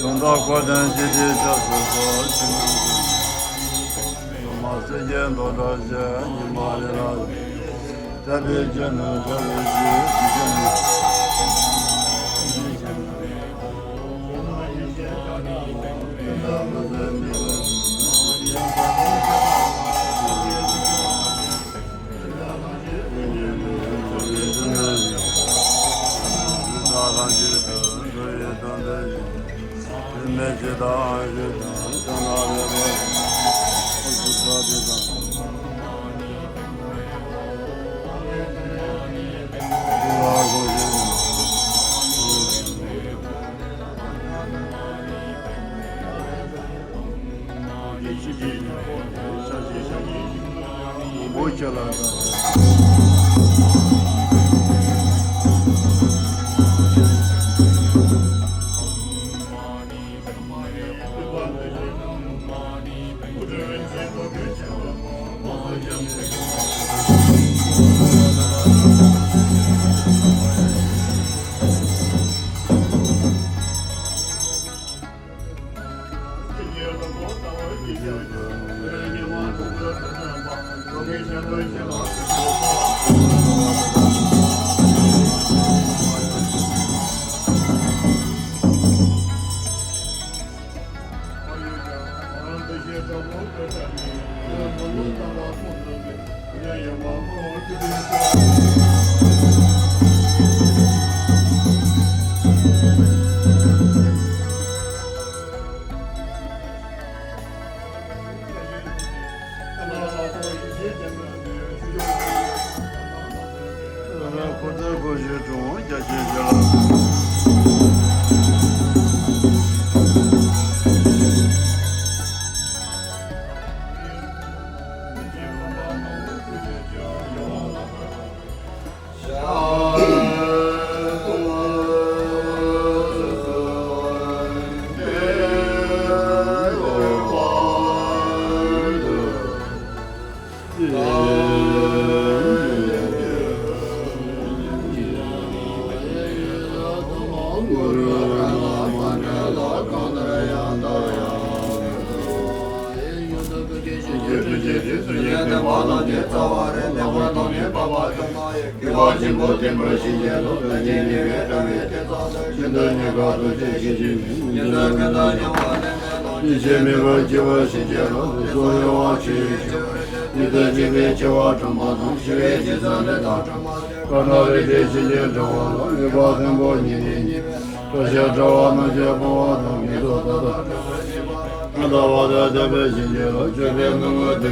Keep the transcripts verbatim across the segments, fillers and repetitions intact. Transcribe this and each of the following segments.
ཡོན་བདག་འཁོར་ལྡན་ཞི་བདེའི་ཕྱག་ཏུ་གསོལ། སྲུང་མ་སྲས་བརྒྱད་མདོ་སྒྲ་གཞན་ཉི་མ་རེ་ལ། དད་པའི་སྤྱན་ནས་འགྲོ་བའི་རྗེས་ཀྱི་སྤྱན་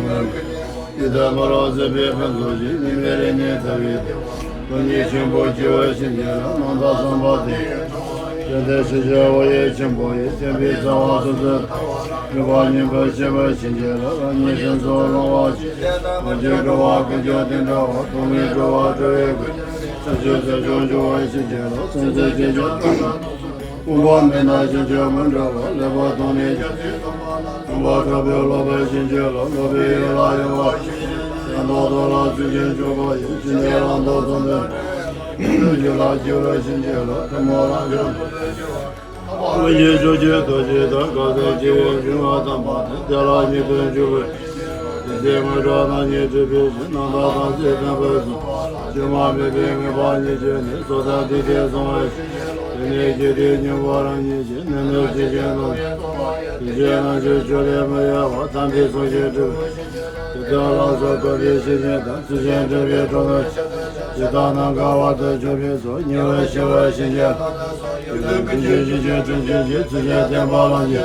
ནས། ཡི་དམ་མ་རང་བཟོད་པའི་ཕུན་ཚོགས་ཀྱིས། ཉི་མའི་རིང་ནས་ཐར་བའི་བདེ་བ། རྡོ་རྗེ་ཆེན་པོ་སྐྱེ་བ་ཤིན་ཏུ་ལ། རྣམ་དག་བསམ་པ་དེ་ཡི་དོན། བཅོམ་ལྡན་ཞི་བྱེད་འོ་ཡེ་ཆེན་པོ་ཡིས། བསྟན་པའི་རྩ་བ་སོ་སོར་ཐར་བ། གྲུབ་པ་བརྙེས་པར་བྱེད་པར་བྱིན་གྱིས་རློབས། རང་ཉིད་ཕུན་ཚོགས་ལོངས་པར་སྤྱད། མ་གྱུར་འགྲོ་བ་ཀུན་ཀྱང་དེ་འདྲ་བར། ཐོག་མེད་འགྲོ་བ་སྒྲོལ་བའི་སྐུ། བྱང་ཆུབ་སེམས་མཆོག་འབྱུང་བར་བྱིན་གྱིས་རློབས། སེམས་ཅན་ཐམས་ཅད་དོན་དམ་དུ། དཔུང་པ་མི་ནག་ཞིང་སྐྱོང་མི་འདྲ་བ། ལེགས་པར་མཐོང་ནས་རྒྱལ་སྲས་བསྟན་པ་ལ། སྟོན་པ་གྲགས་པས་རློབ་པར་བྱིན་གྱིས་རློབས། སློབ་པའི་ཡུལ་ལ་ཡོད་པར་བྱིན་གྱིས་རློབས། ཡང་དག་རྟོགས་ལ་བརྩོན་ཅིང་ཕྱུག་པ་ཡིས། ཕྱི་ནས་ལམ་དུ་སོང་སྟེ། རྒྱུད་ལ་སྐྱེ་བར་བྱིན་གྱིས་རློབས། ཐུན་མོང་རང་བྱུང་ཐུགས་རྗེ་ཆེ་བ། དབང་ཡིན་ཕྱོགས་ཀྱི་རྡོ་རྗེ་ལྟར། དགའ་ལྡན་སྤྱི་བོའི་འབྱུང་བ་དམ་པ་དེ། དེ་ལ་སྙིང་དུ་འཇུག་པའི། དེ་ཚེ་དངོས་གྲུབ་རྣམ་གཉིས་སྒྲུབ་པའི་ཕྱིར། རྣམ་དག་ཐམས་ཅད་བསྟན་པར་གསོལ། སྐྱེ་མ་མེད་པའི་མངོན་པ་ཉིད་ཀྱིས་ནི། སྲོག་དང་བདུད་སྡེ་སྲུང་བར་བྱེད། དེ་ནས་རྒྱུད་སྡེ་སྙིང་པོ་རང་ཉིད་ཀྱི། ནད་མེད་ཚེ་ཆེན་རྣམས་ཀྱི་ཚོགས་པ་ཡི། དེ་བཞིན་རྣལ་འབྱོར་ཆོས་ལས་མི་གཡོ་བ། དམ་པའི་སངས་རྒྱས་སྤྲུལ་པའི་དེ་དག་ལ་སོགས་བཀོད་པའི་བཤེས་གཉེན་དང་། ཚུལ་ཆེན་ཁྲིད་པའི་གྲོགས་རྣམས་ཀྱིས། ཇི་ལྟར་ནམ་མཁའ་དབར་དུ་གྱུར་པའི་ཚོགས། ཉེ་བར་ཞི་བར་བྱེད་ཀྱི། ཡུལ་ལྡན་ཀུན་གྱི་གཞི་ཁྱོད་དྲིན་ཅན་གྱི། ཚུལ་ཁྲིམས་བསྟན་པ་ལམ་གྱི།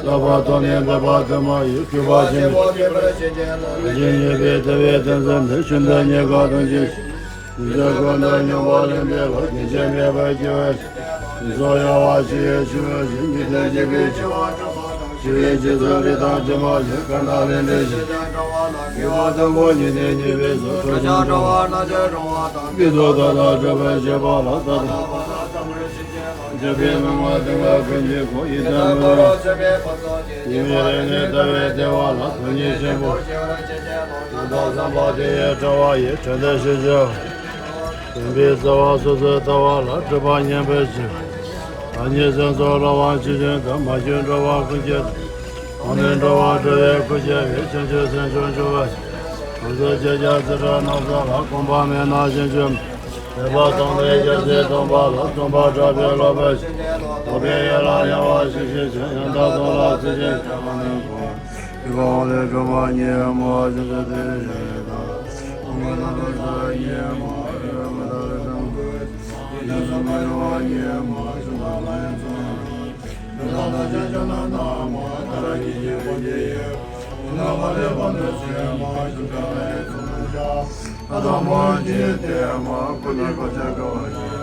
ལྷག་པར་ཐོགས་མེད་འབད་པ་དུ་མ་ཡིས། གུས་པ་ཆེན་པོས། ལུས་ཅན་ཉེས་པའི་དལ་བའི་དོན་བསམ་སྟེ། ཆོས་འདི་ཉན་དགའ་གདུང་ཆེན་ཞིང་། ཉན་ཐོས་ཀུན་ཏུ་སྙོམས་པར་ལེན་པའི་བློ། རྒྱུན་ཆད་མེད་པར་སྐྱེ་བར་བྱེད། སྲོག་ཡལ་བར་ཤི་ཡི་ཕྱིར་བྱོན་ཅིང་། ཉན་ཐོས་རྒྱལ་པོའི་ཆེ་བ་བཀྲ་ཤིས་ཤིང་། ཞི་བའི་རྗེས་སུ་རིགས་དང་གྲིབ་མ་ཆེ། སྐར་མདའ་ལན་ལེན་ཞི་བྱེད་འདྲ་བ་ལ། མི་བ་དང་པོ་ཉིད་ནས་ཉེས་པའི་ཚོགས། ཁྲོ་ཆུང་འགྲོ་བ་ན་ཆ་རུང་བ་དང་། མི་ཚོགས་མཐའ་དག་སྐྲོད་པར་བྱེད་པ་ལ། ས་དང་། འཇིགས་པའི་མུན་པ་ལྡིང་བ་ཀུན་གྱི་སྒོ། ཡི་དྭགས་མི་རོ། ཉི་མའི་རིང་ནས་ཟླ་བའི་ལྟེ་བ་ལ། ཐུགས་ཉིད་ཆེན་པོ། རྣམ་དག་བསམ་པ་དེ་ཡི་དྲ་བ་ཡིས། དྲན་ལྡན་ཞི་བྱེད་པ། བདེན་པའི་བརྩེ་བ་སོ་སོར་ལྟ་བ་ལ། སྒྲིབ་པ་ཉམས་པར་བྱེད། བདག་ཉིད་སེམས་ཚོགས་རང་དབང་ཆོས་ཅན་དུ། མ་གྱུར་འགྲོ་བ་ཀུན་གྱི་དོན། ལམ་ནི་འགྲོ་བ་སྒྲོལ་བའི་སྐུར་གྱུར་པའི། བྱང་ཆུབ་སེམས་མཆོག་འབྱུང་བར་ཤོག། ལམ་ཟུར་ཁྱེད་ཅག་ཚེ་ཁྲོད་ནམ་མཁའ་ལ། གོམ་པ་མེད་ན་ཞིང་བཅུ། བདེན་པ་སྟོང་ལས་རྒྱལ་སྲས་སྟོན་པ་ལ། སྟོན་པ་གྲགས་པས་སློབ་པར་བྱེད། སྟོན་པའི་ཡན་ལག་ཡལ་བར་ཤོག་ཞེས་བྱ། ཡང་དག་སྟོང་ལ་ཚུལ་བཞིན་བྱ་བ་ནི། གུས་པ་འོང་ལས་སྒྲོལ་མ་ཉིད་མ། ཆོས་འཛིན་ཏུ་ཡོད་ཅེས་དང་། ཨོཾ་ཀར་ནམ་མཁའ་ལྟར་ཉིད་མ། ཡུལ་ལ་མི་རྟག་ལས་བྱུང་བའི། ཡུལ་ལ་མི་གཡོ་བ་ཉིད་མ། ཆོས་མཐའ་ལ་ཡང་ཚོགས་ཡོད་ན། ཡུལ་ལ་ལྟ་ཅན་ཆོས་རྣམས་དང་མ། ད་རང་ཉིད་ཀྱི་ལུས་ཀྱི་ཡུལ། ཡུལ་ལ་མ་ལུས་པ་འདུ་བྱེད་མ། ཆོས་འཕྲ་བའི་ཚོགས་རྣམས་ཀྱང་། ལྷ་དང་མིའི་འཇིག་རྟེན་མ། ཀུན་ནས་བསྐོར་ཕྱིར་དགའ་བར་བགྱི།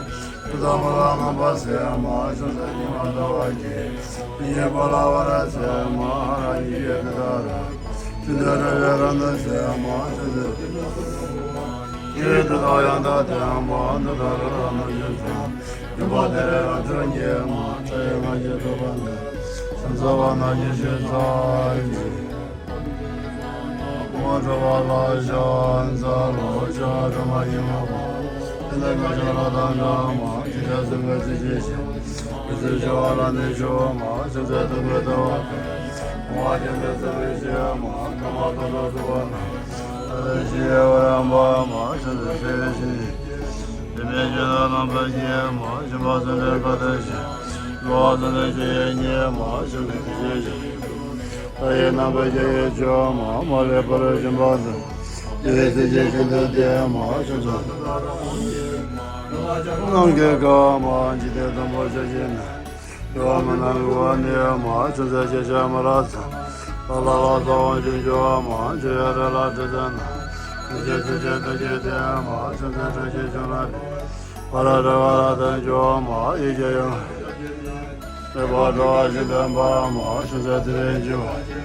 ཆོས་དང་མ་ལུས་རྣམ་པར་སེལ་མ། ཆོས་མཛད་ཉི་མ་ཟླ་བ་ཉིད། མི་ཉིད་འཁོར་ལ་བར་ཆད་མ། ཧ་ར་ཉིད་ཀྱི་དེ་དག་ར། ཆོས་འདི་སྒྲོལ་བའི་རང་དོན་ཤེས་མ། ཆོས་འདི་ཉིད་དེ་དག་ཡང་དག་བསྟན་མ། འདི་ལྟར་རང་རྣམ་ཤེས་ཤིང་། ཡོད་པ་དེ་ལས་རང་བྱུང་ཉིད་མ། ཕྲ་ཡི་ང་རྒྱལ་རྟོག་པ་འདི། སེམས་ཚོགས་པ་རྣམས་ཀྱི་ཤེས་ཚོགས་ཡིན། ཀུན་འཕྲོ་བ་ལ་ཞེན་འཛག་ལོག་ཆགས་སྒྲིབ་མ་ཡིན་མ་བ། དེ་ནི་ང་རྒྱལ་ལ་དང་འདྲ་མ། ཇི་ལྟར་སེམས་ཁམས་ཇི་སྐྱེ་བཞིན། དེ་ཚེ་སྦྱོར་བ་ལ་ནི་སྦྱོར་མ། ཆོས་མཛད་སྟོན་པའི་ལྟ་བ་ཀུན། སྤོང་བ་སྐྱོན་མེད་བརྩེ་བས་གཞིགས་མ། ཁམས་མ་ཐོབ་ཐོབ་ཚུགས་པ་ན། ད་ལྟ་ཞི་བའི་འོད་རམ་པ་མ། ཆོས་མཛད་ཚེ་ཞི་ནི། དེ་མེད་སྐྱོན་དང་རྣམ་པར་འགྱུར་མ། སྦྱིན་པ་བརྩོན་འགྲུས་དགའ་སྟོན་ཞིང་། བསླུ་བ་བརྩོན་འགྲུས་ཆོས་ཡིན་ཉིད་མ། ཆོས་མཛད་དེ་ཞི་ཞིང་། ལྷ་ཡི་རྣམ་པར་རྒྱལ་བའི་མཆོག་མ། མ་ལུས་པ་ལ་སྦྱིན་པ་དང་། དེ་བས་སྲས་བཅས་ཤིན་ཏུ་བསྟེན་མ། ཆོས་མཛད་རྣམས་ཀྱི་དགའ་མ། འཇིག་རྟེན་དང་པོ་ཆོས་ཀྱི་ནི། དགེ་བ་མི་སྣང་གི་བ་ནི་མ། ཆོས་མཛད་ཁྱེད་ཅག་མི་ལ་ཚ། ལ་ལ་ལ་ཚ་དབང་ཕྱུག་འབྱོར་བ་མ། ཆོས་ཡོད་རེ་ལ་དྲི་ཟ་ན། མི་བྱེད་ཚུལ་ཁྲིམས་ཐུགས་ཀྱི་བསྟན་མ། ཆོས་མཛད་ཁྲོ་ཆུང་ཆུང་ལ། བ་ར་བྲལ་བ་ར་དང་འཇོག་མ། ཡིད་ཀྱི་ཡང་། མེད་པར་འགྲོ་བ་ཞིག་ལྡན་པ་མ། ཆོས་མཛད་དེ་བས་འཇིགས་པ།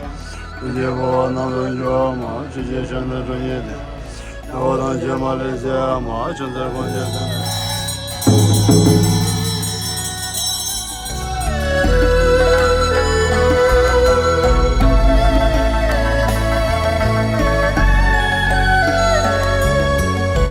ཐུགས་རྗེ་འཁོར་བ་རྣམས་ལ་འཇོག་མ། ཆོས་ཀྱི་ཞིང་ནི་ཁྲོ་གཉེར་ཏེ། འགྲོ་བ་དང་བཅས་མ་ལས་བསད་མ། ཆོས་མཛད་དགོངས་བཞེས་ཏེ།